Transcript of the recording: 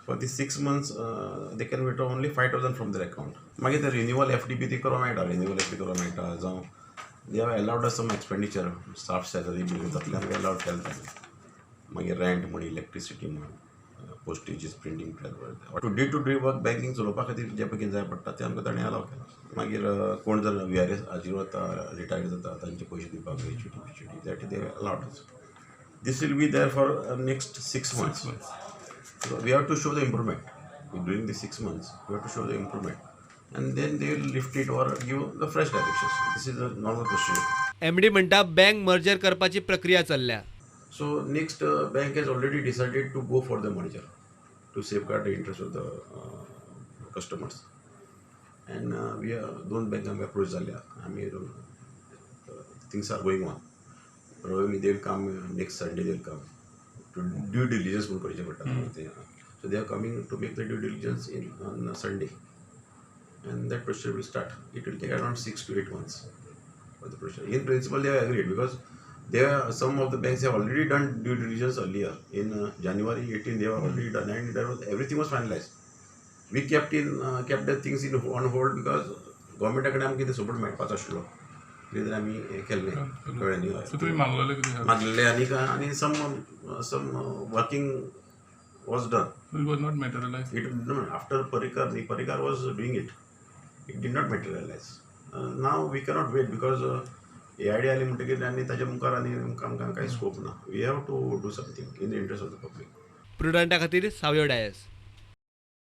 For the 6 months they can withdraw only 5,000 from their account. मागीर ते renewal F D बी ती करूंक मेळटा, रिन्युअल एफ डी करूंक मेळटा, जावं they have allowed some expenditure, staff salary बी जातले आमकां अलावड केलें ताणें. मागीर रेंट म्हण, इलेक्ट्रिसिटी म्हण, postages, printing press, to day to day work, banking चलोवपा खातीर जें पळय कितें जाय पडटा तें आमकां ताणें अलाव केलां. मागीर कोण जर व्ही आर एस हाजीर वता, रिटायर जाता, तांचे पयशे दिवपाक gratuity बिच्युटी, that they allowed. This will be there for next 6 months. So we have to show the improvement. During the 6 months, we have to show the improvement. And then they will lift it or give the fresh directions. This is a normal procedure. MD म्हणटा, bank merger करपाची प्रक्रिया चल्ल्या. So next bank has already decided to go for the merger to safeguard the interest of the customers. And we are दोन बँकांक approach जाल्या आमी. Things are going on. Probably they will come next Sunday. They will come to due diligence म्हणून करचें पडटा तें. So they are coming to make the due diligence in on Sunday and that procedure will start. It will take around 6 to 8 months for the procedure. In principle, they have agreed because they are, some of the banks have already done due diligence earlier. In January 18, they have already done and there was everything was finalized. We kept the things in on hold because गव्हर्मेंटा कडेन आमकां कितें support मेळपाचो आशिल्लो, कितें तरी आमी हें केल्लें, कळ्ळें न्ही? सो तुमी मागलेले कितें? मागलेले आनी आनी some working was done. It was not materialize? It, no, after Parrikar, the Parrikar was doing it. It did not materialize. Now we cannot wait because AID आली म्हणटकीर आनी ताच्या मुखार आनी आमकां कांय स्कोप ना. We have to do something in the interest of the public. प्रुडंटा खातीर सावयो डायस.